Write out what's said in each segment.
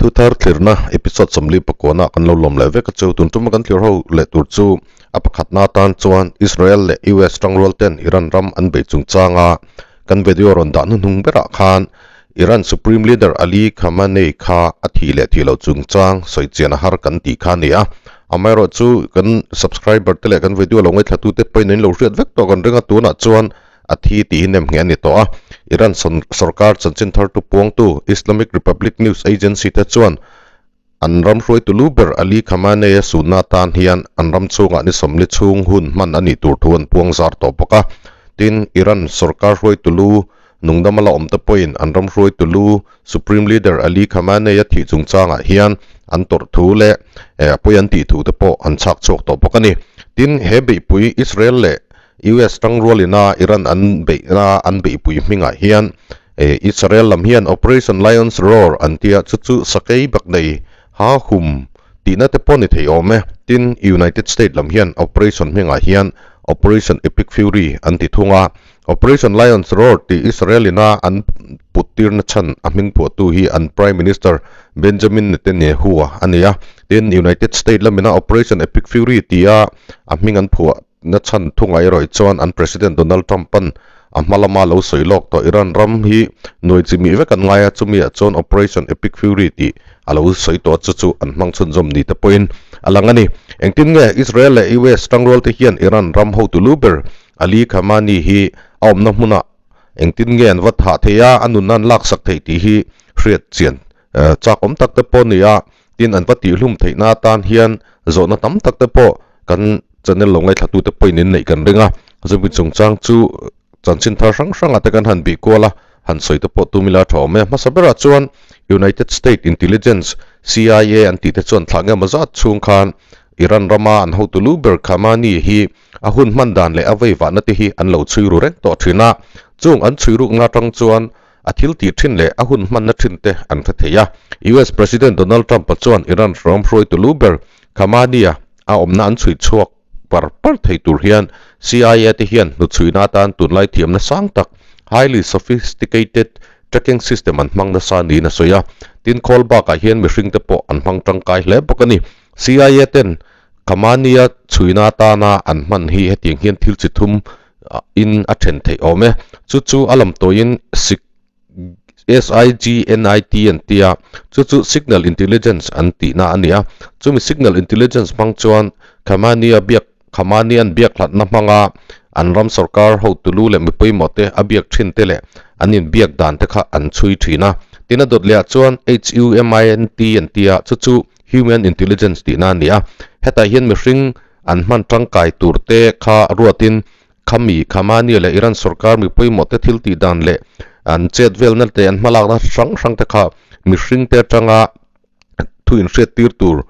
Thuthar thlirna episode 49 kan lo lawm leh vek a chu. Tun tuma kan thlir ho leh tur chu a pakhatna atan chuan Israel leh US tangrual ten Iran ram an bei chungchanga kan video rawn dah hnuhnung berah khan Iran Supreme Leader Ali Khamenei kha a thih leh thih loh chungchang sawi chian a har kan tih kha a ni a. Amaherawhchu kan subscriber te leh kan video lo ngaithlatute pawhin an lo hriat vek tawh kan ring a, tunah chuan A thi tih hi nem ngheh a ni tawh a. Iran sorkar chanchin thartu puangtu Islamic Republic News Agency te chuan an ram hruaitu lu ber Ali Khamenei-a sunna atan hian an ram chhungah ni 40 chhung hun hman a nih tur thu an puang zar tawh bawk a. Tin, Iran sorkar hruaitu lu nungdama la awm te pawhin an ram hruaitu lu Supreme Leader Ali Khamenei-a thih chungchangah hian an tawrh thu leh pawi an tih thu te pawh an chhak chhuak tawh bawk a ni. Tin, he beihpui Israel leh US tangrualina Iran an beihna an beihpui hmingah hian Israel lam hian Operation Lion's Roar an tia chu chu sakei bak nei ha hum tihna te pawh ni thei awm e. Tin, United State lam hian operation hmingah hian Operation Epic Fury an ti thung a. Operation Lion's Roar tih Israel-ina an put tirna chhan a hming phuahtu hi an Prime Minister Benjamin Netanyahu a ni a. Tin, United State lamina Operation Epic Fury tia a hming an phuah Na chhan thunga erawh chuan an President Donald Trump-a'n a hma lama lo sawi lawk tawh Iran ram hi nuai chi mih vek an ngai a, chumi ah chuan Operation Epic Fury tih a lo sawi tawh a, chu chu an hmang chhunzawm ni te pawhin a lang a ni. Engtin nge Israel leh US tangrual te hian Iran ram hotu lu ber Ali Khamenei hi a awmna hmunah engtin nge an va thah theih a, a nunna an laksak theih tih hi hriat chian chak awm tak te pawh a ni a. Tin, an va tihhlum theihna atan hian zawhna tam tak te pawh kan channel lo ngaithlatute pawhin in neih kan ring a. Zumi chungchang chu chanchin thar hrang hrangah te kan han bih kual a, han sawi te pawh tum ila a tha awm e. Hmasa berah chuan United State Intelligence, CIA, an tih te chuan thlah nge maw zat chhung khan Iran rama an hotu lu ber Khamenei hi a hun hman dan leh a veivahna te hi an lo chhui ru reng tawh thin a. Chung an chhui rukna atang chuan A thil tih thin leh a hun hmanna thin te an hre thei a. US President Donald Trump-a chuan Iran ram hruaitu lu ber Khamenei-a a awmna an chhui chhuak par par thei tur hian CIA te hian hnuchhuina atan tunlai thiamna sang tak, highly sophisticated tracking system an hmang nasa niin a sawi a. Tin, khawl bakah hian mihring te pawh an hmang tangkai hle bawk a ni. CIA ten Khamenei-a chhuina atana an hman hi hetiang hian thil chi thum in a then theih awm e. Chu chu a lam tawiin sig SIGNIT an ti a, chu chu Signal Intelligence an tihna a ni a. Chumi Signal Intelligence hmang chuan Khamenei-a biak Khamenei-a'n biak hlatna hmanga an ram sorkar hotu lu leh mi pawimawh te a biak thin te leh an inbiak dan te kha an chhui thin a. Tin a dawt lehah chuan HUMINT an ti a, chu chu Human Intelligence tihna a ni a. Hetah hian mihring An hman tangkai tur te kha ruatin Khami, Khamenei leh Iran sorkar mi pawimawh te thil tih dan leh an chet velna te an hmalakna hrang hrang te kha mihring te atanga thu inhriat tir tur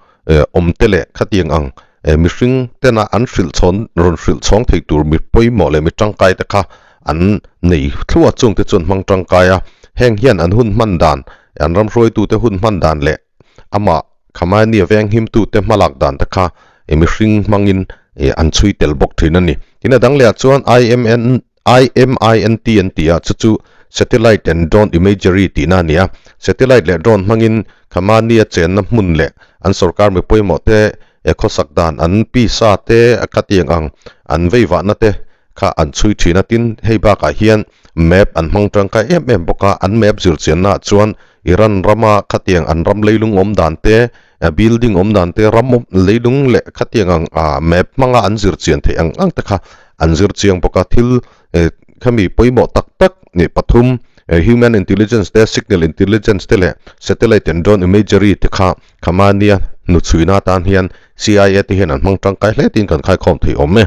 awm te leh khatiang ang mihring tena an hrilh chhawn rawn hrilh chhawng thei tur mi pawimawh leh mi tangkai te kha an nei thluah chung te chu an hmang tangkai a. Heng hian an hun hman dan, an ram hruaitute hun hman dan leh Amah Khamenei venghimtute hmalak dan te kha mihring hmangin an chhui tel bawk thin a ni. Tin a dang lehah chuan IMN IMINT an ti a, chu chu Satellite and Drone Imagery tihna a ni a. Satellite leh drone hmangin Khamenei-a chenna hmun leh an sorkar mi pawimawh te khawsak dan an pisa te khatiang ang an veivahna te kha an chhui thin a. Tin, hei bakah hian map an hmang tangkai em em bawk a, an map zirchiannaah chuan Iran rama khatiang an ram leilung awm dan te, building awm dan te, ram leilung leh khatiang ang map hmanga an zir chian theih ang ang te kha an zir chiang bawk a. Thil khami pawimawh tak tak pathum human intelligence te, signal intelligence te leh satellite and drone imagery te kha Khamenei-a hnuchhuina atan hian CIA te hian an hmang tangkai hle tiin kan khaikhawm thei awm e.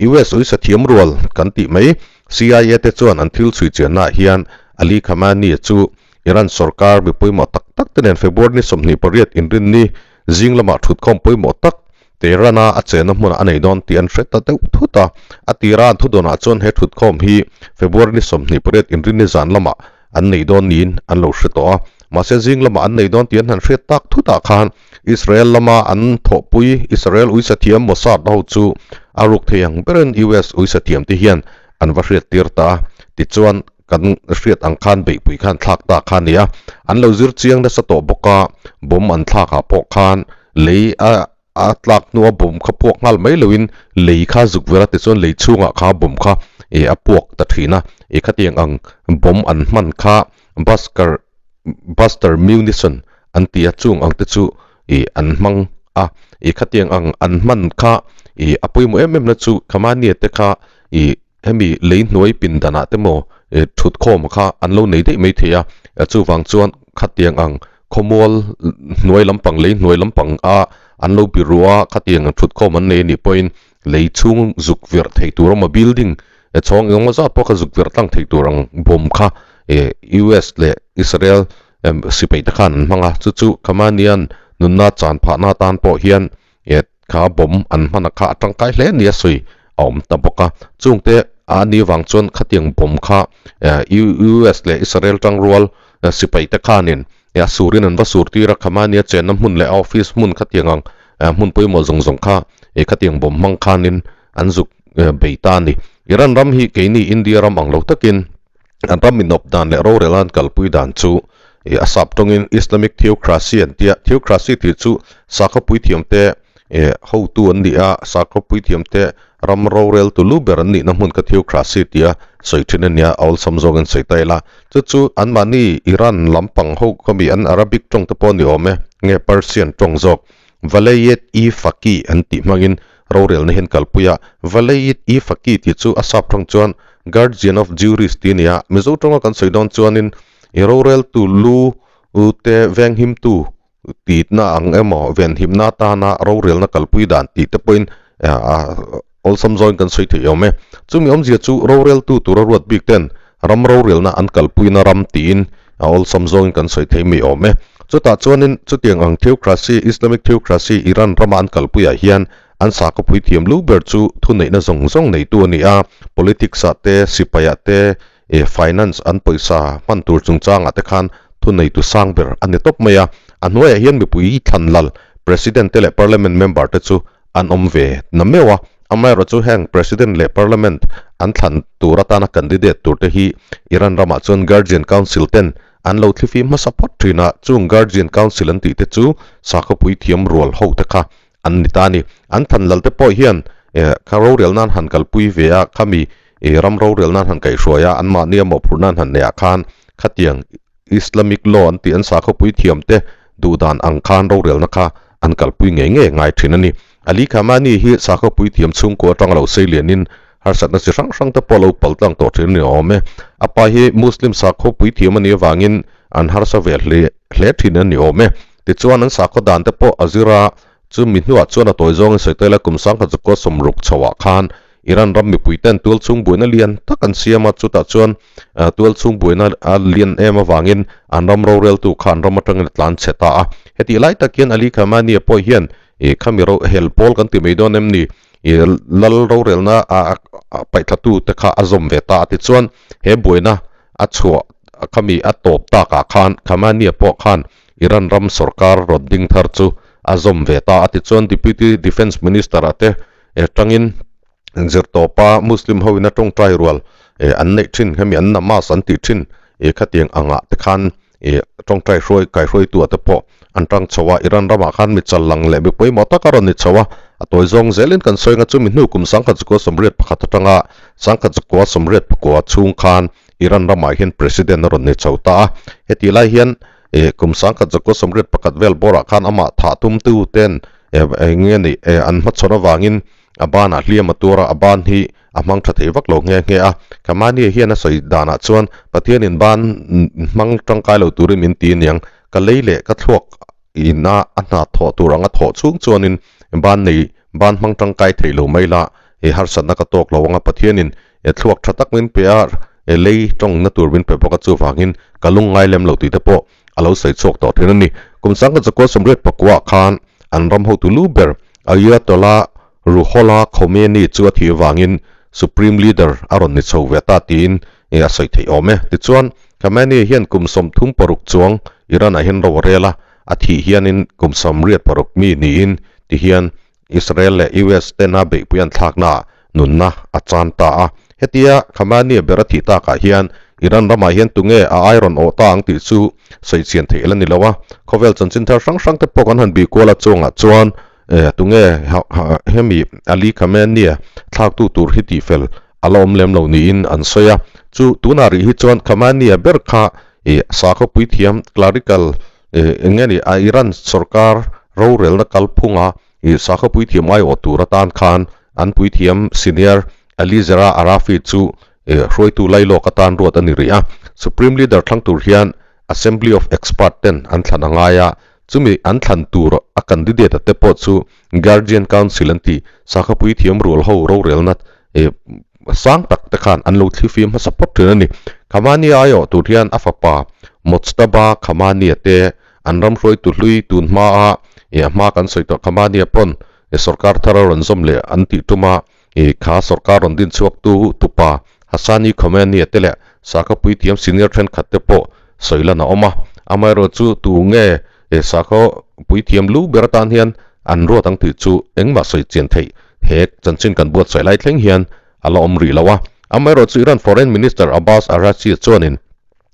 US uisa thiam rual kan tih mai CIA te chuan an thil chhui chiannaah hian Ali Khamenei-a chu Iran sorkar mi pawimawh tak tak te nen February ni 28 inrinni zing lamah thutkhawm pawimawh tak Tehran-a a chenna hmunah a nei dawn tih an hre ta deuh thut a. A tira an thudawnah chuan he thutkhawm hi February ni 28 inrinni zan lamah an nei dawn niin an lo hre tawh a. Mahse zing lamah an nei dawn tih an han hriat tak thutah khan Israel lama an thawhpui Israel uisathiam Mossad ho chu a ruk thei ang berin US uisathiam te hian an va hriattir ta a. Tichuan. kan hriat ang khan beihpui khan thlak ta kha a ni a, an lo zir chiang nasa tawh bawk a, bomb an thlak ah pawh khan lei a a tlak hnua bomb kha puak nghal mai loin lei kha zuk ver a tichuan lei chhungah kha bomb kha ih a puak ta thin a, ih khatiang ang bomb an hman kha busker buster munition an ti a chung ang te chu ih an hmang a ih khatiang ang an hman kha ih a pawimawh em em na chu khamania te kha ih hemi lei hnuai pindan ah te maw ih thut khawm kha an lo nei daih mai thei a chuvang chuan khatiang ang khawmual hnuai lampang lei hnuai lampang a an lo biru a khatiang ang thut khawm an nei anih pawhin lei chhung zuk verh thei tur a awm a building chhawng engemaw zat pawh kha zuk verh tlang thei tur ang bawm kha ih U_S leh Israel sipai te khan an hmang a chu chu Khamenei-a'n nunna chan phahna atan pawh hian eh kha bawm an hman a kha a tangkai hle nia sawi a awm ta bawk a chungte a ni vang chuan khatiang bawm kha eh U_S leh Israel tangrual sipai te khanin eh a surin an va sur tir a Khamenei-a chenna hmun leh a office hmun khatiang ang eh hmun pawimawh zawng zawng kha eh khatiang bawm hmang khanin an zuk bei ta a ni. Iran ram hi keini India ram ang lo takin an ram inawp dan leh rorel an kalpui dan chu ih a sap tawngin Islamic Theocracy an tia. Theocracy tih chu sakhaw puithiamte ih hotu an ni a, sakhaw puithiamte ram rorel tu lu ber an nihna hmun kha Theocracy tia sawi thin a nia, a awlsam zawngin sawi ta ila. Chu chu anmahni Iran lampang ho khawmi an Arabic tawng te pawh a ni awm e, nge Persian tawng zawk Valayet-i Faqih an tih hmangin rorelna hian kalpui a, Valayet-i Faqih tih chu a sap tawng chuan Guardian of Juris tih a ni a, Mizo tawnga kan sawi dawn chuanin i roreltu lu te venghimtu tihna ang emaw venhimna atana rorelna kalpui dan tih te pawhin awlsam zawngin kan sawi thei awm e. Chumi awmzia chu roreltu tura ruat bik ten Ram rorelna an kalpuina ram tiin a awlsam zawngin kan sawi thei mai awm e. Chutah chuanin chutiang ang theocracy, Islamic theocracy, Iran rama an kalpuiah hian an sakhaw puithiam lu ber chu thuneihna zawng zawng neitu a ni a, politics-ah te, sipaiah te, eh finance an pawisa hman tur chungchangah te khan thuneitu sang ber a ni tawp mai a. A hnuaiah hian mipui thlanlal, President te leh Parliament member te chu an awm ve na meuh a, amaherawh chu heng President leh Parliament an thlan tur atana candidate tur te hi Iran ramah chuan Guardian Council ten an lo thlifim hmasa phawt thin a, chung Guardian Council an tih te chu sakhaw puithiam rual ho te kha an ni ta a ni. An thlan lal te pawh hian kha rorel nan han kalpui ve a, khami ram rorel nan han kaihhruai a, anmahni a mawhphurh nan han neih ah khan khatiang Islamic law an tih an sakhaw puithiam te duhdan ang khan rorelna kha an kalpui ngei ngei ngai thin a ni. Ali Khamenei hi sakhaw puithiam chhungkua atanga lo sei lianin harsatna chi hrang hrang te pawh lo pal tlang tawh thin a ni awm e. A pa hi Muslim sakhaw puithiam a nih avangin an harsa ve hle hle thin a ni awm e. Tichuan an sakhaw dan te pawh a zir a, chumi hnuah chuan a tawi zawngin sawi taila kum sangkhat zakua sawmruk chhoah khan Iran ram mipui ten tual chhung buaina lian tak an siam a, chutah chuan tual chhung buaina a lian em avangin an ram roreltu kha an ram atangin a tlan chhe ta a. Hetih lai tak hian Ali Khamenei pawh hian ih khami ro hel pawl kan ti mai dawn em ni ih lal rorelna a paihthlatu te kha a zawm ve ta a tichuan he buaina a chhuah khami a tawp takah khan Khamenei pawh khan Iran ram sorkar rawn ding thar chu a zawm ve ta a tichuan Deputy Defence Minister ah te E tangin zirtawpa Muslim ho ina tawngtai rual e an neih thin hemi an namaz an tih thin e khatiang angah te khan e tawngtai hruai kai hruaitu ah te pawh an tang chho a Iran ramah khan mi chal lang leh mi pawimawh tak a rawn ni chho a a tawi zawng zelin kan sawi anga chumi hnu kum sangkhat zakua sawmriat pakhat atanga sangkhat zakua sawmriat pakua chhung khan Iran ramah hian president a rawn ni chho ta a hetih lai hian E kum sangkhat zakua sawmriat pakhat vel bawrah khan amah thah tumtu ten e eng nge nih e an hmachhawn avangin a banah hliam a tuar a, a ban hi a hmang tha thei vak lo nghe nghe a. Khamenei hian a sawi danah chuan Pathianin ban hmang tangkai lo turin min ti aniang, ka lei leh ka thluak ina a hna thawh tur anga thawh chhung chuanin ban nei ban hmang tangkai thei lo mai la e harsatna ka tawk lo anga Pathianin E thluak tha tak min pe a, e lei tawngna tur min pe bawk a, chuvangin ka lung ngai lem lo tih te pawh a lo sawi chhuak tawh thin a ni. Kum sangkhat zakua sawmriat pakuaah khan an ram hotu lu ber Ayatollah Ruhollah Khomeini chu a thih avangin Supreme Leader a rawn ni chho ve ta tiin a sawi theih awm e. Tichuan, Khamenei hian kum 36 chuang Iran-ah hian ro a rel a, a thih hianin kum 86 mi niin tihian Israel leh US tena beihpui an thlaknaah nunna a chan ta a. Hetia Khamenei ber a thih takah hian Iran ramah hian tunge a ai rawn awh ta ang tih chu sawi chian theih la ni lo a. Khawvel chanchin thar hrang hrang te pawh kan han bih kual a chungah chuan tunge hemi Ali Khamenei-a thlaktu tur hi tihfel a la awm lem lo niin an sawi a. Chu tunah rih hi chuan Khamenei-a ber kha sakhaw puithiam clerical eng nge ni a Iran sorkar rorelna kalphunga sakhaw puithiam aiawh tur atan khan an puithiam senior Ali Zera Arafi chu hruaitu lailawk atan ruat a ni rih a. Supreme Leader thlang tur hian Assembly of Expert ten an thlan a ngai a, chumi an thlan tur a candidate a te pawh chu Guardian Council an ti, sakhaw puithiam rual ho rorelna sang tak te khan an lo thlifim hmasa phawt thin a ni. Khamenei aiawh tur hian a fapa Mojtaba Khamenei te an ram hruaitu hlui tun hma a, a hma kan sawi tawh Khamenei pawn sorkar thar a rawn zawm leh an tih tum a, I kha sorkar rawn din chhuaktu tupa Hassani Khomeini te leh sakhaw puithiam senior thenkhat te pawh sawi lan a awm a. Amaherawh chu tu nge sakhaw puithiam lu ber atan hian an ruat ang tih chu engmah sawi chian theih he chanchin kan buatsaih lai thleng hian a la awm rih lo a. Amaherawh chu Iran Foreign Minister Abbas Araghchi chuanin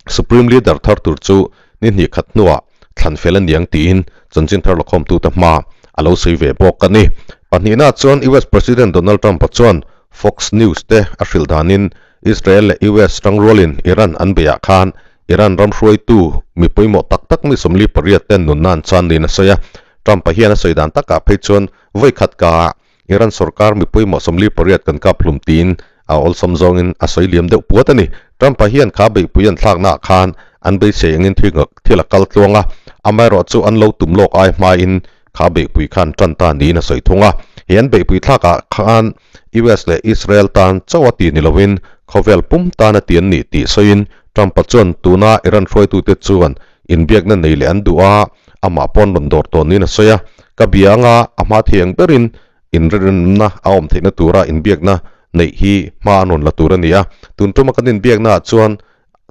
Supreme Leader thar tur chu ni hnih khat hnuah thlan fel a niang tiin chanchin thar lakhawmtute hma a lo sawi ve bawk a ni. Pahnihna chuan US President Donald Trump-a chuan Fox News te a hrilh danin Israel leh US tangrualin Iran an beiah khan Iran ram hruaitu mi pawimawh tak tak mi 48 ten nunna an chan niin a sawi a. Trump-a hian a sawi dan takah phei chuan vawi khat ka Iran sorkar mi pawimawh 48 kan kap hlum tiin a awlsam zawngin a sawi liam deuh puat a ni. Trump-a hian kha beihpui an thlaknaah khan an beisei engin thil a kal tluang a, amaherawh chu an lo tum lawk ai hmain kha beihpui khan tan ta niin a sawi thung a. He an beihpui thlakah khan US leh Israel tan chauh a ti ni lovin khawvel pum tan a ti an nih tih sawiin Trump-a chuan tuna Iran hruaitute chuan inbiakna nei leh an duh a, amah pawn rawn dawr tawn niin a sawi a, ka bia anga a hma thiang berin inrinna a awm theihna tura inbiakna neih hi hma an rawn la tur a ni a, tun tuma kan inbiakna ah chuan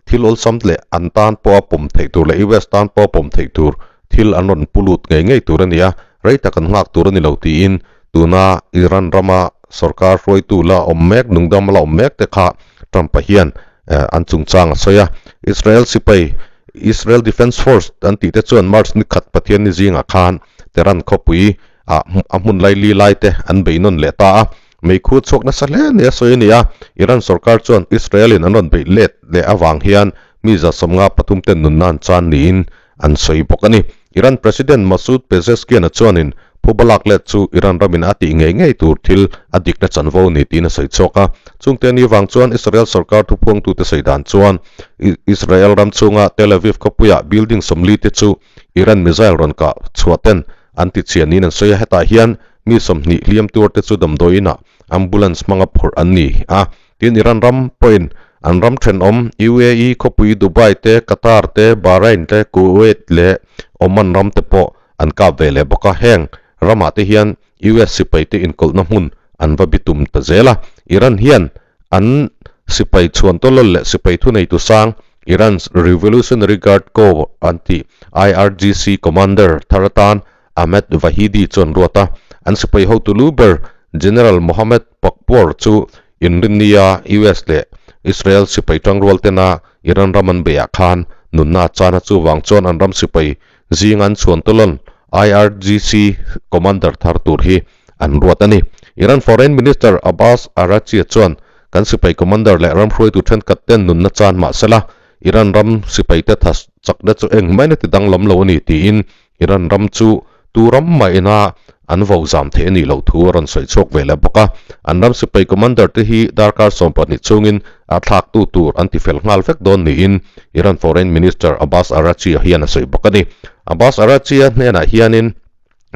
thil awlsam leh an tan pawha pawm theih tur leh US tan pawha pawm theih tur thil an rawn pu lut ngei ngei tur a ni a, rei tak an nghak tur a ni lo tiin tuna Iran rama sorkar hruaitu la awm mek nungdam la awm mek te kha Trump-a hian an chungchang a sawi a, Israel sipai, Israel Defense Force an tih te chuan March ni khat Pathian ni zingah khan Tehran khawpui ah a hmun laili lai te an bei nawn leh ta a, meikhu chhuak nasa hle nia sawi a ni a, Iran sorkar chuan Israel in an rawn beih let leh avang hian mi 53 ten nunna an chan niin an sawi bawk a ni. Iran President Masoud Pezeshkian-a chuanin phuba lak let chu Iran ramin a tih ngei ngei tur thil a dikna chanvo ni tiin a sawi chhuak a. Chungte ni vang chuan Israel sorkar thupuangtute sawi dan chuan Israel ram chhunga Tel Aviv khawpuia building 40 te chu Iran missile rawn kah chhuah ten an ti chhiah niin an sawi a. Hetah hian mi 20 hliam tur te chu damdawi inah ambulance hmanga phurh an ni a. Tin, Iran ram pawhin an ram thenawm UAE khawpui Dubai te, Qatar te, Bahrain te, Kuwait leh Oman ram te pawh an kap ve leh bawk a. Heng ramah te hian US sipai te inkawlhna hmun an va bitum ta zel a. Iran hian an sipai chhuan tawlawl leh sipai thuneitu sang Iran's Revolutionary Guard Corps an tih IRGC commander thar atan Ahmed Vahidi chuan ruat a, an sipai hotu lu ber General Mohammad Pakpour chu inrinnia US leh Israel sipai tangrual tena Iran ram an beiah khan nunna a chan a, chuvang chuan an ram sipai zing an chhuan tawlawn IRGC commander thar tur hi an ruat a ni. Iran Foreign Minister Abbas Araghchi chuan kan sipai commander leh ram hruaitu thenkhat ten nunna chan mahsela Iran ram sipaite tha chakna chu engmah in a ti danglam lo a ni tiin Iran ram chu tu ram mah ina an vo zam theih a nih loh thu a rawn sawi chhuak ve leh bawk a. An ram sipai commander te hi darkar 12 chhungin a thlaktu tur an ti fel nghal vek dawn niin Iran Foreign Minister Abbas Araghchi-a hian a sawi bawk a ni. Abbas Araghchi-a hnenah hianin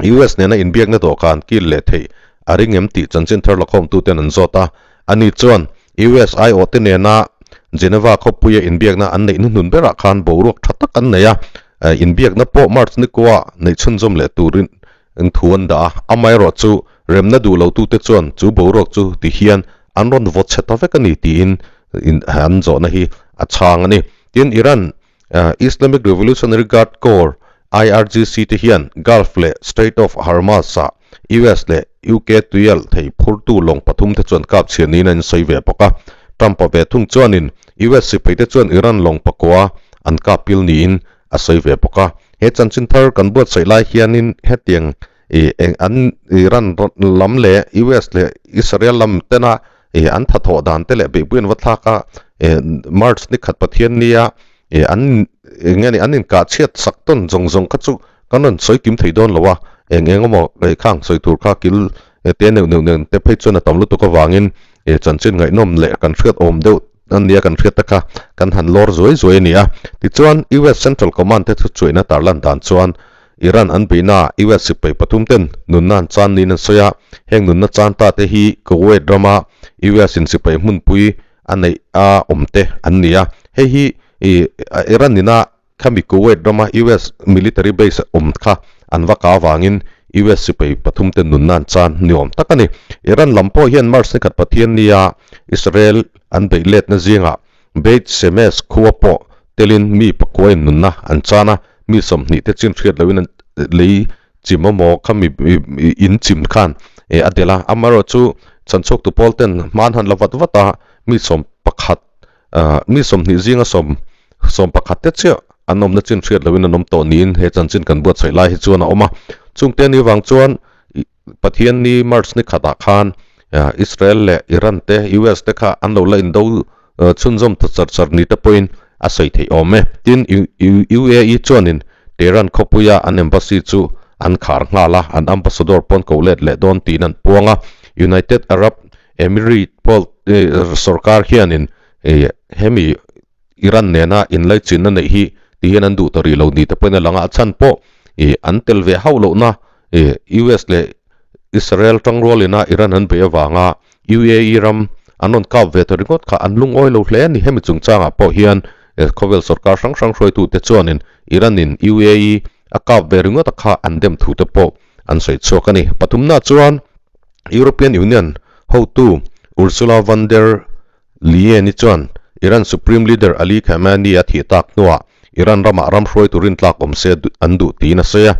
US nena inbiakna dawhkan kil leh theih a ring em tih chanchin thar lakhawmtuten an zawt a. Ani chuan US aiawhte nena Geneva khawpuia inbiakna an neih hnuhnun berah khan boruak tha tak an nei a, inbiakna pawh March ni kuaah neih chhunzawm leh turin thu an dah a. Amaherawh chu remna duh lotute chuan chu boruak chu ti hian an rawn vaw chhe ta vek a ni tiin an zawhna hi a chhang a ni. Tin, Iran Islamic Revolutionary Guard Corps, IRGC, te hian Gulf leh Strait of Hormuz-ah US leh UK tuial thei phurtu lawng pathum te chuan kap chhiah niin an insawi ve bawk a. Trump-a ve thung chuanin US sipaite chuan Iran lawng pakua an kap pil niin a sawi ve bawk a. He chanchin thar kan buatsaih lai hianin hetiang ih eng an Iran lam leh US leh Israel lam tena ih an thathawh dan te leh beihpui an va thlak a, ih March ni khat Pathian nia ih an eng nge ni an inkah chhiat sak tawn zawng zawng kha chu kan rawn sawi kim thei dawn lo a, eng eng emaw ih khang sawi tur kha kil te neuh neuh nen te phei chuan a tam lutuk avangin ih chanchin ngaihnawm leh kan hriat awm deuh a nia kan hriat te kha kan han lawr zuai zuai a ni a. Tichuan US Central Command te thuchuaihna tarlan dan chuan Iran an beihna US sipai pathum ten nunna an chan niin an sawi a, heng nunna chan ta te hi Kuwait rama US in sipai hmunpui a neih a awm te an ni a. Hei hi Iran ina khami Kuwait rama US military base awm kha an va kah avangin US sipai pathum te nunna an chan ni awm tak a ni. Iran lam pawh hian March nikhat Pathian nia Israel an beih letna zingah Beit Shemesh khua pawh telin mi pakuain nunna an chan a, mi 20 te chin hriat loin an lei chim emaw kha mi in chim khan a delh a. Amaherawhchu chhanchhuaktu pawl ten hman han la vat vat a, mi 11 mi 20 zinga sawm 11 te chiah an awmna chin hriat loin an awm tawh niin he chanchin kan buatsaih lai hi chuan a awm a. Chungte ni vang chuan Pathianni March ni khatah khan Israel leh Iran te, US te kha an lo la indo chhunzawm ta char char ni te pawhin a sawi theih awm e. Tin, UAE chuanin Tehran khawpuia an embassy chu an khar nghal a, an ambassador pawn ko let leh dawn tiin an puang a. United Arab Emirates pawh sorkar hianin hemi Iran nena inlaichinna neih hi ti hian an duh ta rih lo ni te pawhin a lang a, a chhan pawh ih an tel ve hauh lohna ih US leh Israel tangrualina Iran an beih avanga UAE ram an rawn kap ve ta ringawt kha an lungawi lo hle a ni. Hemi chungchangah pawh hian khawvel sorkar hrang hrang hruaitute chuanin Iran-in UAE a kap ve ringawt a kha an dem thu te pawh an sawi chhuak a ni. Pathumna chuan European Union hotu Ursula von der Leyen-i chuan Iran Supreme Leader Ali Khamenei a thih tak hnuah Iran ramah ram hruai turin tlak awm se an duh tiin a sawi a.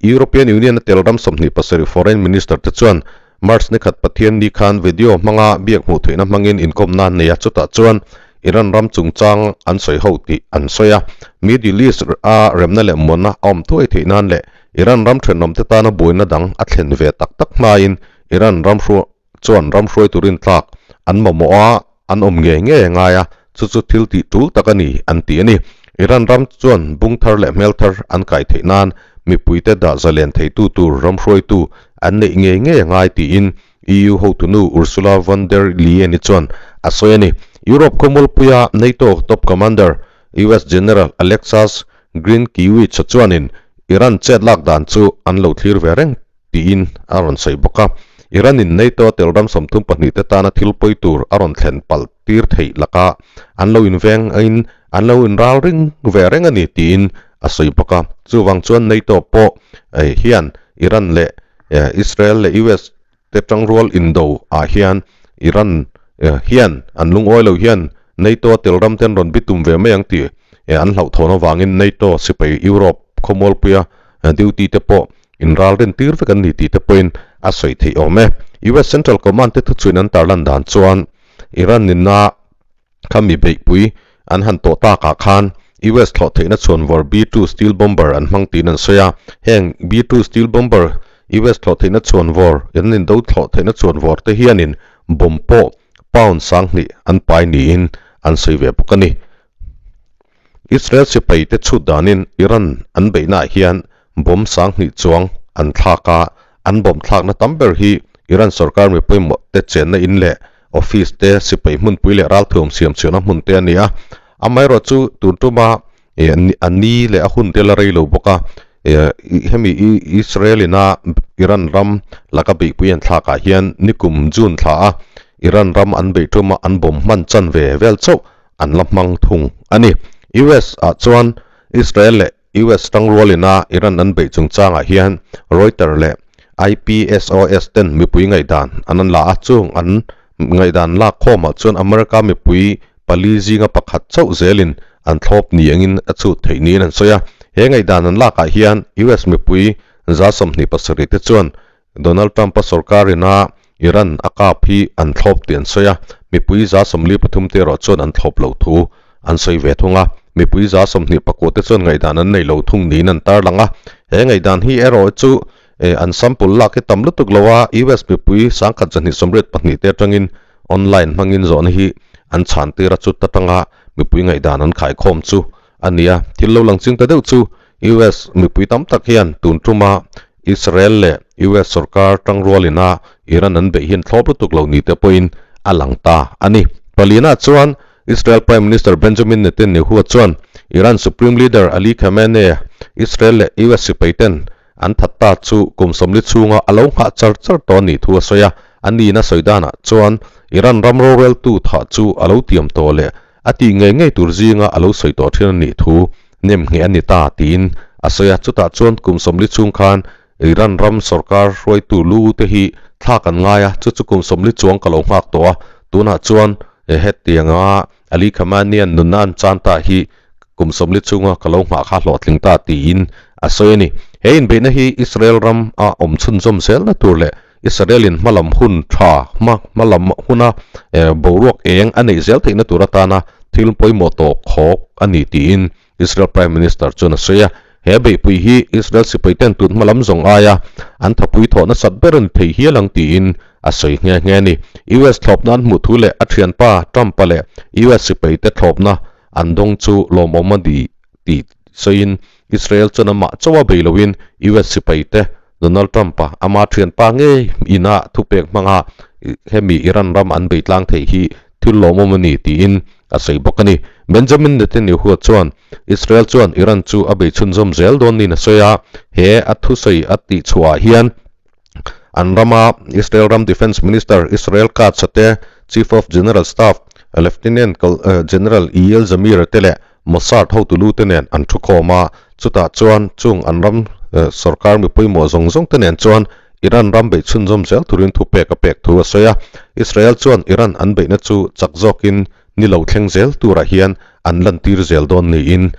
European Union a tel ram 27 Foreign Minister te chuan March ni khat Pathian ni khan video hmanga biak hmuh theihna hmangin inkawmna an nei a, chutah chuan Iran ram chungchang an sawi ho tih an sawi a. Middle East a remna leh muanna a awm thuai theih nan leh Iran ram thenawmte tana buaina dang a thlen ve tak tak hmain Iran ram hruai chuan ram hruai turin tlak an mamawh a, an awm ngei ngei a ngai a, chu chu thil tih tul tak a ni, an ti a ni. Iran ram chuan bung thar leh hmel thar an kai theih nan mipuite dah zalen theitu tur ram hruaitu an neih ngei ngei a ngai tiin EU hotunu Ursula von der Leyen-i chuan a sawi a ni. Europe khawmualpuia NATO top commander US General Alexus Grynkewich chuanin Iran chet lak dan chu an lo thlir ve reng tiin a rawn sawi bawk a. Iran-in NATO tel ram 32 te tana thil pawi tur a rawn thlen palh tir theih lakah an lo inveng in an lo inral ring ve reng a ni tiin a sawi bawk a. Chuvang chuan NATO pawh hian Iran leh Israel leh US te tangrual indo ah hian Iran hian an lungawi lo hian NATO tel ram ten rawn bitum ve mai ang tih an hlauhthawn avangin NATO sipai Europe khawmualpuia duty te pawh Inral rin tir vek an ni tih te pawhin a sawi theih awm e. US Central Command te thuchhuin an tarlan dan chuan Iran nina kha mi beihpui an han tawh takah khan US thlawh theihna chhuanvawr B-2 Steel Bomber an hmang tiin an sawi a. Heng B-2 Steel Bomber US thlawh theihna chhuanvawr an indo thlawh theihna chhuanvawr te hianin bomb pawh pound 2000 an pai niin an sawi ve bawk a ni. Israel sipai te chhut danin Iran an beihnaah hian bomb 2000 chuang an thlak a, an bomb thlakna tam ber hi Iran sorkar mi pawimawh te chenna in leh office te, sipai hmunpui leh ralthuam siam chhuahna hmun te a ni a. Amaherawhchu chu tun tuma a ni leh a hun te la rei lo bawk a, hemi Israel ina Iran ram laka beihpui an thlakah hian nikum June thla a Iran ram an beih tuma an bomb hman chan ve vel chauh an la hmang thung a ni. US ah chuan Israel leh US tangrualin a Iran an beih chungchangah hian Reuters leh IPSOS ten mipui ngaihdan an an la a, chung an ngaihdan lak khawmah chuan America mipui pali zinga pakhat chauh zelin an thlawp ni angin a chhut theih niin an sawi a. He ngaihdan an lakah hian US mipui 27% te chuan Donald Trump-a sorkarin a Iran a kap hi an thlawp tih an sawi a, mipui 33 te erawh chuan an thlawp loh thu an sawi ve thung a. Mipui 29 te chuan ngaihdan an nei lo thung niin an tarlang a. He ngaihdan hi erawh chu an sample lak hi tam lutuk lo a, US mipui 1182 te atangin online hmangin zawhna hi an chhan tir a, chuta tanga mipui ngaihdan an khaikhawm chu a ni a. Thil lo lang ching ta deuh chu US mipui tam tak hian tun tuma Israel leh US sorkar tangrualin a Iran an beih hian thlawp lutuk lo ni te pawhin a lang ta a ni. Palina chuan Israel Prime Minister Benjamin Netanyahu chuan Iran Supreme Leader Ali Khamenei Israel leh US sipai ten an that ta chu kum 40 chhunga a lo nghah char char tawh a nih thu a sawi a. A nihna sawi danah chuan Iran ram roreltu thah chu a lo tiam tawh leh a tih ngei ngei tur zinga a lo sawi tawh thin a nih thu nem ngheh a ni ta tiin a sawi a. Chutah chuan kum 40 chhung khan Iran ram sorkar hruaitu lu te hi thlak an ngai a, chu chu kum 40 chuang ka lo nghak tawh a, tunah chuan hetianga Ali Khamenei-a'n nunna an chan ta hi kum 40 chhunga ka lo nghah kha hlawhtling ta tiin a sawi a ni. He inbeihna hi Israel ram a awm chhunzawm zelna tur leh Israel-in hmalam hun tha hma hmalam huna boruak eng a neih zel theihna tur atana thil pawimawh tawh khawk a ni tiin Israel Prime Minister chuan a sawi a. He beihpui hi Israel sipai ten tun hmalam zawng aia an thapui thawh nasat ber a ni thei hial ang tiin a sawi nghe nghe a ni. US thlawpna an hmuh thu leh a thianpa Trump-a leh US sipai te thlawpna an dawng chu lawmawm a ni tih sawiin Israel chuan amah chauha bei loin US sipai te Donald Trump-a ama thianpa ngei ina thupek hmanga hemi Iran ram an bei tlang theih hi thil lawmawm a ni tiin a sawi bawk a ni. Benjamin Netanyahu chuan Israel chuan Iran chu a bei chhunzawm zel dawn niin a sawi a, he a thusawi a tihchhuahah hian an rama Israel ram Defence Minister Israel Katz-a te, Chief of General Staff Lieutenant General Eyal Zamir-a te leh Mossad hotu lu te nen an thukhawm a, chutah chuan chung an ram sorkar mi pawimawh zawng zawng te nen chuan Iran ram beih chhunzawm zel turin thupek a pek thu a sawi a. Israel chuan Iran an beihna chu chak zawkin ni lo thleng zel turah hian an lantir zel dawn niin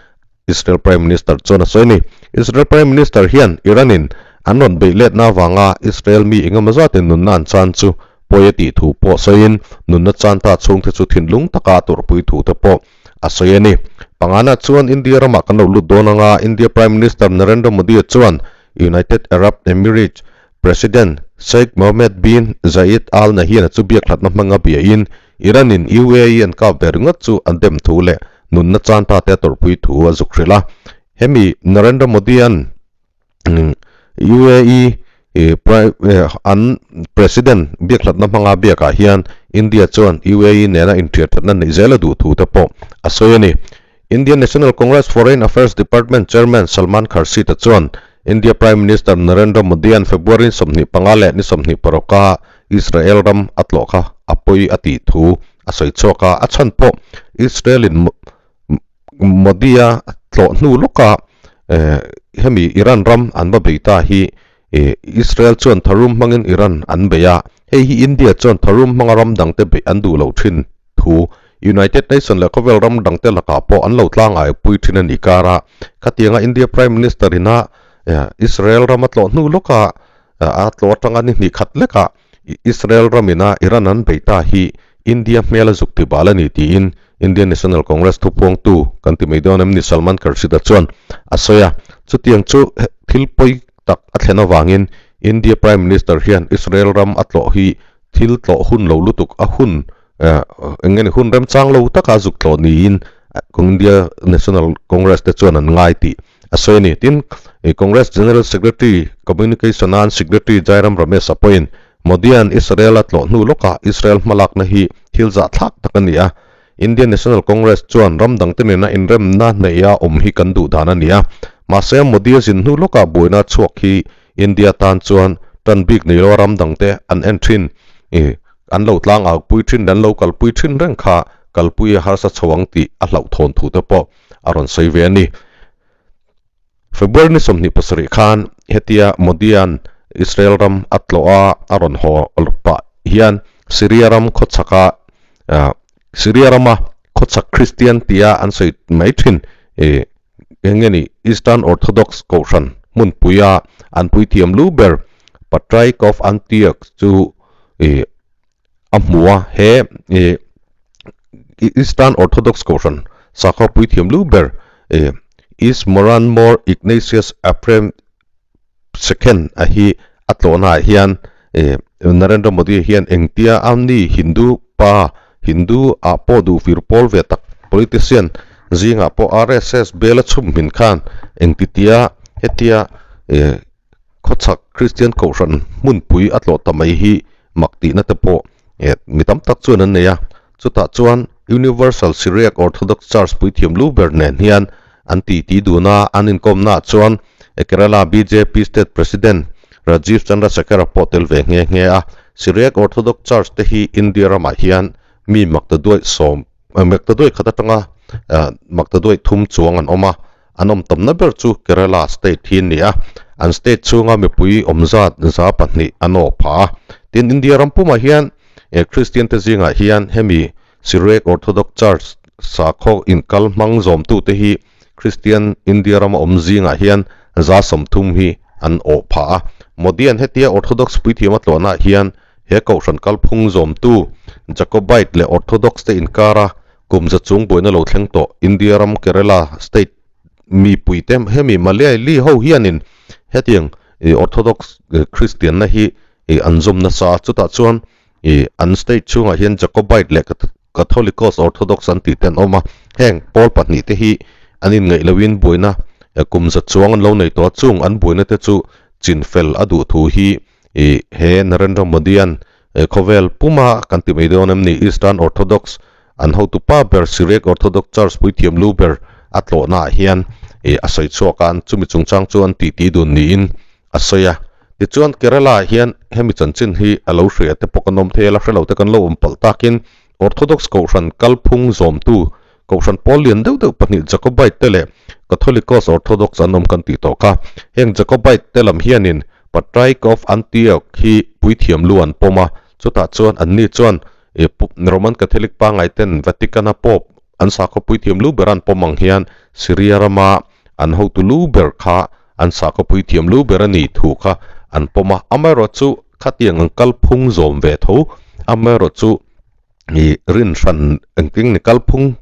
Israel Prime Minister chuan a sawi a ni. Israel Prime Minister hian Iran-in an rawn beih letna avanga Israel mi engemaw zatin nunna an chan chu pawi a tih thu pawh sawiin nunna chan ta chhungte chu thinlung taka a turhpui thu te pawh a sawi a ni. Pangana chuan India ramah kan lo lut dawn anga India Prime Minister Narendra Modi chuan United Arab Emirates President Sheikh Mohammed bin Zayed Al Nahyan chu biakhlatna hmanga biain Iran-in UAE an kap ve ringawt chu an dem thu leh nunna chan ta te a tawrhpui thu a zuk hrilh a. Hemi Narendra Modi-a'n UAE an President biakhlatna hmanga biakah hian India chuan UAE nena inṭhianthatna neih zel a duh thu te pawh a sawi a ni. Indian National Congress Foreign Affairs Department Chairman Salman Khurshid-a chuan India Prime Minister Narendra Modi-a'n February 25 leh ni 26 a Israel ram a tlawh kha a pawi a tih thu a sawi chhuak a, a chhan pawh Israel-in Modi-a tlawh hnu lawka hemi Iran ram an va bei ta hi Israel chuan tharum hmangin Iran an bei a, hei hi India chuan tharum hmanga ram dangte beih an duh loh thin thu United Nation leh khawvel ram dangte lakah pawh an lo tlangai pui thin a ni kar a. Khatianga India Prime Minister ina Israel ram a tlawh hnu lawka a tlawh atanga ni hnih khat lekah Israel ram ina Iran an bei ta hi India hmel a zuk ti bal a ni tiin Indian National Congress thupuangtu kan ti mai dawn em ni Salman Khurshid-a chuan a sawi a. Chutiang chu thil pawi tak a thlen avangin India Prime Minister hian Israel ram a tlawh hi thil tlawh hun lo lutuk a hun eng nge ni hun remchang lo taka zuk tlawh niin India National Congress te chuan an ngai tih a sawi a ni. Tin, Congress General Secretary Communication an Secretary Jairam Ramesh-a pawhin Modi-a'n Israel a tlawh hnu lawkah Israel hmalakna hi thil zahthlak tak a ni a, Indian National Congress chuan ram dangte nena inremna hneia awm hi kan duh dan a ni a. Mahse, Modi-a zin hnu lawkah buaina chhuak hi India tan chuan tan bik nei lo ram dangte an en thin. An lo tlang au pui thin leh an lo kalpui thin reng kha kalpui a harsa chho ang tih a hlauhthawn thu te pawh a rawn sawi ve a ni. February ni 27 khan hetia Modi-a'n Israel ram a tlawh a, a rawn haw pah hian Syria ram khawchhaka Syria rama khawchhak Kristian tia an sawi mai thin eng nge ni Eastern Orthodox kohhran hmunpuia an puithiam lu ber Patriarch of Antioch chu. ih a hmu a he ih Eastern Orthodox Kohhran sakhaw puithiam lu ber ih East Moran Mor Ignatius Aprem Second a hi a tlawhna ah hian ih Narendra Modi hian engtia amni Hindu pa Hindu ah pawh duh fir pawl ve tak politician zingah pawh RSS bel a chhum hmin khan engtitia hetia ih khawchhak Kristian Kohhran hmunpui a tlawh ta mai hi mak tihna te pawh eh mi tam tak chuan an nei a, chutah chuan Universal Syriac Orthodox Church puithiam lu ber nen hian an titi dun a, an inkawmna ah chuan Kerala bjp State President Rajiv Chandrasekhar-a pawh tel ve nghe nghe a, Syriac Orthodox Church te hi India ramah hian mi maktaduaih sawm maktaduaih khat atanga maktaduaih thum chuang an awm a. An awm tamna ber chu Kerala state hi a ni a, an state chhunga mipui awm zat 200 an awh phah a. Tin, India ram pumah hian Kristian te zingah hian hemi Syriac Orthodox Church sakhaw inkal hmang zawmtute hi Kristian India rama awm zingah hian 30% hi an awh phah a. Modi-a'n hetia Orthodox puithiam a tlawhnaah hian he kohhran kalphung zawmtu Jacobite leh Orthodox te inkara Kum za chung buaina lo thleng tawh India ram Kerala state mipui te hemi Malayali ho hianin hetiang Orthodox Christian na hi an zawm nasa a, chutah chuan an state chhungah hian Jacobite leh Catholicos Orthodox an tih te an awm a, heng pawl pahnih te hi an inngaih loin buaina kum za chuang an lo nei tawh a, chung an buaina te chu chinfel a duh thu hi he Narendra Modi-a'n Khawvel puma kan ti mai dawn em ni? Eastern Orthodox an hotu pa ber Syriac Orthodox Church puithiam lu ber a tlawhnaah hian a sawi chhuak a, chumi chungchang chu an titi dun niin a sawi a. Tichuan Kerala ah hian hemi chanchin hi a lo hria te pawh kan awm thei a, la hre lo te kan lo awm palh takin Orthodox Kohhran kalphung zawmtu Kohhran pawl lian deuh deuh pahnih Jacobite te leh Catholicos Orthodox an awm kan tih tawh kha. Heng Jacobite te lam hianin Patriarch of Antioch hi puithiam lu an pawm a, chutah chuan anni chuan Roman Catholic pangngai ten Vatican-a Pope an sakhaw puithiam lu ber an pawm ang hian Syria rama an hotu lu ber kha an sakhaw puithiam lu ber a ni thu kha an pawm a. Amaherawhchu khatiang an kalphung zawm ve tho. Amaherawhchu ih rin hran engtin ni kalphung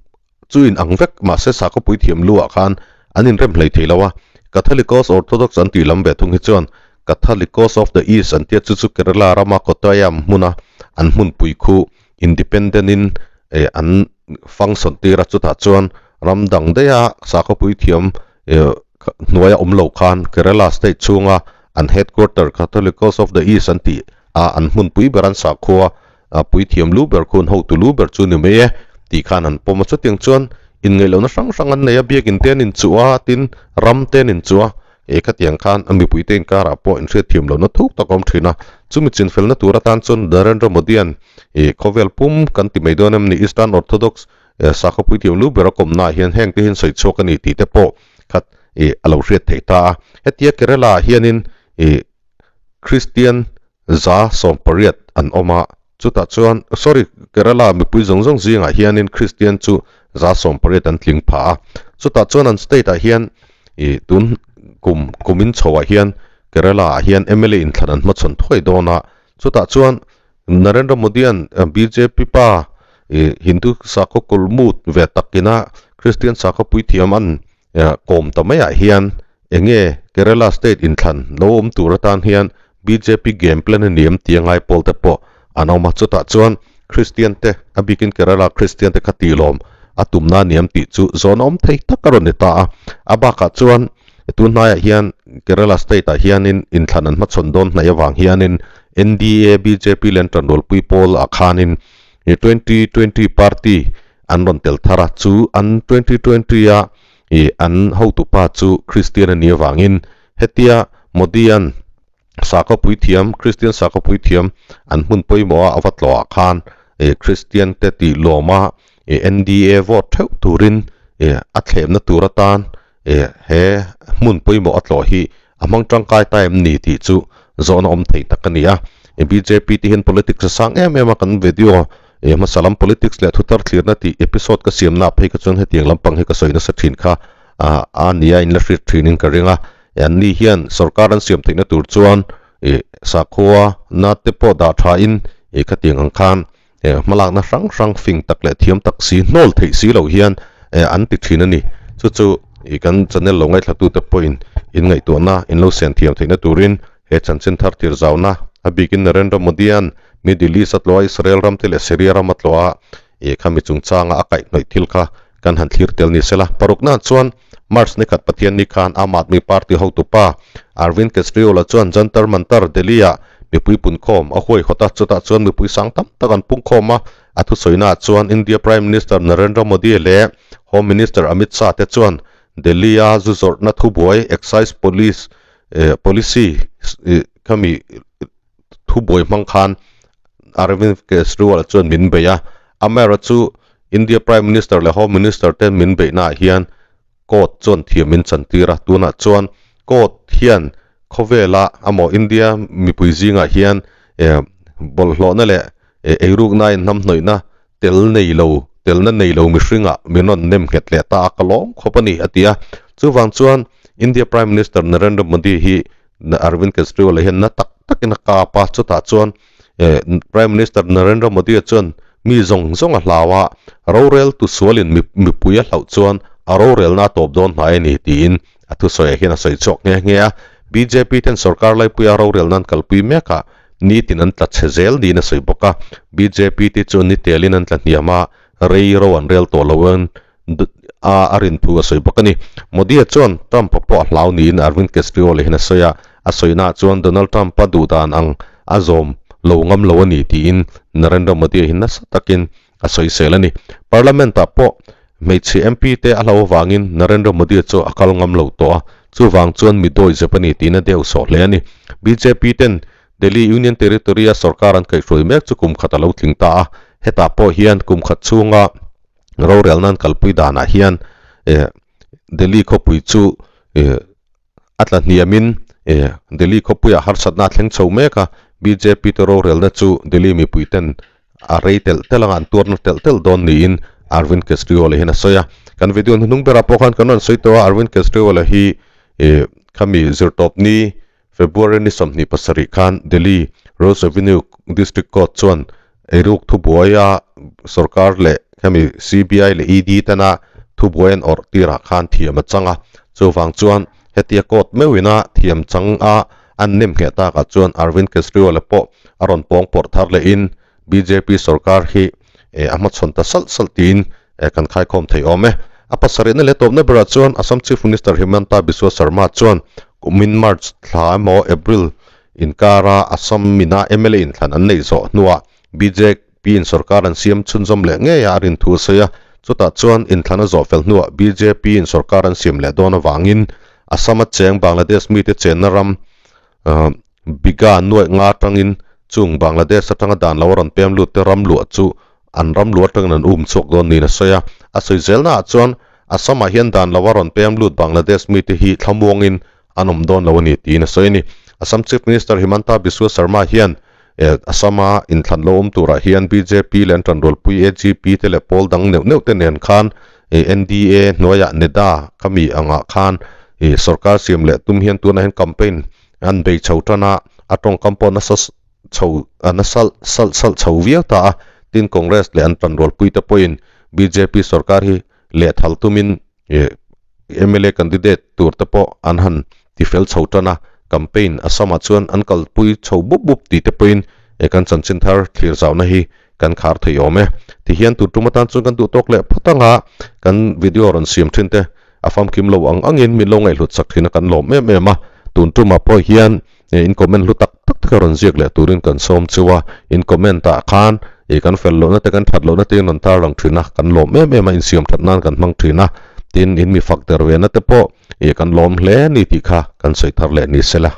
chu in ang vek mahse sakhaw puithiam lu ah khan an inrem hlei thei lo a, Catholicos Orthodox an tih lam ve thung hi chuan Catholicos of the East an tia chu chu Kerala rama Kottayam hmuna an hmunpui khu independent in eh an function tir a chutah chuan ram dang daiha sakhaw puithiam eh hnuaia awm lo khan Kerala state chhunga an headquarter Catholicos of the East an tih a an hmunpui ber an sakhua A puithiam lu ber khun hotu lu ber chu ni mai e tih khan an pawm a, chutiang chuan inngaihlohna hrang hrang an nei a, biakin te an inchuh a, tin ram te an inchuh a, he khatiang khan a mipuite inkarah pawh inhriatthiam lohna thuk tak a awm thin a, chumi chinfelna tur atan chuan Narendra Modi-a'n ih khawvel pum kan ti mai dawn em ni Eastern Orthodox sakhaw puithiam lu ber a kawmnaah hian heng te hian sawi chhuak a ni tih te pawh khat ih a lo hriat theih ta a, hetia Kerala ah hianin ih Kristian 80% an awm a, chutah chuan sorry Kerala mipui zawng zawng zingah hianin Kristian chu 80% an tling phah a, chutah chuan an state ah hian ih tun kum kumin chhoah hian Kerala ah hian mla inthlan an hmachhawn thuai dawn a, chutah chuan Narendra Modi-a'n bjp pa ih Hindu sakhaw kulmut ve takina Kristian sakhaw puithiam an kawm ta maiah hian enge Kerala state inthlan lo awm tur atan hian bjp game plan a ni em tih a ngai pawl te pawh an awm a, chutah chuan Christian te a bikin Kerala Christian te kha tih lawm a tumna a ni em tih chu zawn awm thei tak a rawn ni ta a, a bakah chuan tun hnaiah hian Kerala state ah hianin inthlan an hmachhawn dawn hnaih avang hianin NDA bjp leh an tanrualpui pawl ah khanin 2020 party an rawn tel thar a, chu an 2020 a ih an hotupa chu Christian a nih avangin hetia Modi-a'n sakhaw puithiam, Christian sakhaw puithiam an hmun pawimawh a a va tlawhah khan ih Christian te tih lawma ih NDA vote theuh turin ih a thlemna tur atan ih he hmun pawimawh a tlawh hi a hmang tangkai ta em ni tih chu zawhna awm thei tak a ni a. Bjp te hian politics a sang em em a, kan video ih hmasa lam politics leh thutar thlirna tih episode ka siamna ah phei kha chuan hetiang lampang hi ka sawi nasa thin kha a nia in la hriat thinin ka ring a. An ni hian sorkar an siam theihna tur chuan ih sakhua na te pawh dah thain Ih khatiang ang khan hmalakna hrang hrang fing tak leh thiam tak si hnawl theih si loh hian an ti thin a ni. Chu chu ih kan channel lo ngaithlatute pawhin in ngaihtuahna in lo sen thiam theihna turin he chanchin thar tir zauna a bikin Narendra Modi-a'n Middle East a tlawh a, Israel ram te leh Syria ram a tlawh a, ih khami chungchanga a kaihhnawih thil kha kan han thlir tel ni sela. Paruknaah chuan March ni khat Pathianni khan Aam Aadmi Party hotupa Arvind Kejriwal-a chuan Jantar Mantar, Delhi-ah mipui punkhawm a huaihawt a, chutah chuan mipui sang tam tak an pungkhawm a. A thusawiinaah chuan India Prime Minister Narendra Modi leh Home Minister Amit Shah te chuan Delhi-a zu zawrhna thubuai Excise Police Policy khami thubuai hmang khan Arvind Kejriwal chuan min bei a, amaherawhchu India Prime Minister leh Home Minister ten min beihnaah hian Court chuan thiam in chantir a, tunah chuan Court hian khawvela amaw India mipui zingah hian eh bawlhhlawhna leh eirukna in hnamhnawihna tel nei lo telna nei lo mihringah min rawn nem nghet leh ta a, ka lawm khawp a ni a ti a. Chuvang chuan India Prime Minister Narendra Modi hi Arvind Kejriwal-a hian na tak takin a kap a, chutah chuan eh Prime Minister Narendra Modi-a chuan mi zawng zawng a hlau a, rorel tu sualin mi mipui a hlauh chuan a rorelna a tawp dawn hnai a ni tiin a thusawiah hian a sawi chhuak nghe nghe a. Bjp ten sorkar laipuia rorelna an kalpui mek a, nitin an tla chhe zel niin a sawi bawk a. Bjp te chu ni telin an tla hniam a, rei ro an rel tawh lo in a a rin thu a sawi bawk a ni. Modi-a chuan Trump-a pawh a hlau niin Arvind Kejriwal-a hian a sawi a, a sawinaah chuan Donald Trump-a duhdan ang a zawm lo ngam lo a ni tiin Narendra Modi-a hi nasa takin a sawisel a ni. Parliament-ah pawh hmeichhe MP te a hlau avangin Narendra Modi-a chu a kal ngam lo tawh a, chuvang chuan mi dawi zep a ni tiin a deu sawh hle a ni. Bjp ten Delhi Union Territory-a sorkar an kaihhruai mek chu kum khat a lo tling ta a, hetah pawh hian kum khat chhunga rorel nan kalpui danah hian eh Delhi khawpui chu eh a tla hniamin eh Delhi khawpuiah harsatna a thleng chho mek a, bjp te rorelna chu Delhi mipui ten a rei telh telh anga an tuarna telh telh dawn niin Arvind Kejriwal-a hian a sawi a. Kan video hnuhnung berah pawh khan kan rawn sawi tawh a, Arvind Kejriwal-a hi eh khami zirtawpni February ni 27 khan Delhi Rouse Avenue District Court chuan eiruk thubuaia sorkar leh hemi CBI leh ED tena thubuai an awrh tirah khan thiam a chang a. Chuvang chuan hetia court meuhina thiam chang a an nem ngheh takah chuan Arvind Kejriwal-a pawh a rawn pawng pawrh thar lehin bjp sorkar hi a hmachhawn ta salh salh tiin kan khaikhawm thei awm e. A pasarihna leh tawpna berah chuan Assam Chief Minister Himanta Biswa Sarma chuan kumin March thla emaw April inkara Assam mina mla inthlan an neih zawh hnuah bjp in sorkar an siam chhunzawm leh ngei a a rin thu a sawi a. Chutah chuan inthlan a zawh fel hnuah bjp in sorkar an siam leh dawn avangin Assam a cheng Bangladesh mite chenna ram Biga nuaih nga atangin chung Bangladesh atanga dan lo a rawn pem lut te ram luah chu an ram luah atangin an um chhuak dawn niin a sawi a. A sawi zelnaah chuan Assam-ah hian dan lo a rawn pem lut Bangladesh mite hi thlamuangin an awm dawn lo a ni tiin a sawi a ni. Assam Chief Minister Himanta Biswa Sarma hian Assam-a inthlan lo awm turah hian bjp leh an tanrualpui AGP te leh pawl dang neuh neuh te nen khan NDA hnuaiah NEDA khami angah khan sorkar siam leh tum hian tunah hian campaign An bei chho tan a, a tawngkam pawh nasa chho a nasa salh salh chho viau ta a, tin Congress leh an tanrualpui te pawhin bjp sorkar hi lehthal tumin mla candidate tur te pawh an han tifel chho tan a, campaign Assam ah chuan an kalpui chho bup bup tih te pawhin kan chanchin thar thlir zauhna hi kan khar thei awm e. Tihian tur tum atan chuan kan duh tawk leh phawt anga kan video rawn siam thin te A famkim lo ang angin min lo ngaihhlut sak thin a kan lawm em em a, tun tumah pawh hian in comment hlu tak tak te kha rawn ziak leh turin kan sawm cheu a, in comment ah khan ih kan fel lohna te kan that lohna te in rawn tarlang thin a, kan lawm em em a, insiam that nan kan hmang thin a, tin in mi fak der ve na te pawh ih kan lawm hle ni tih kha kan sawi thar leh ni sela.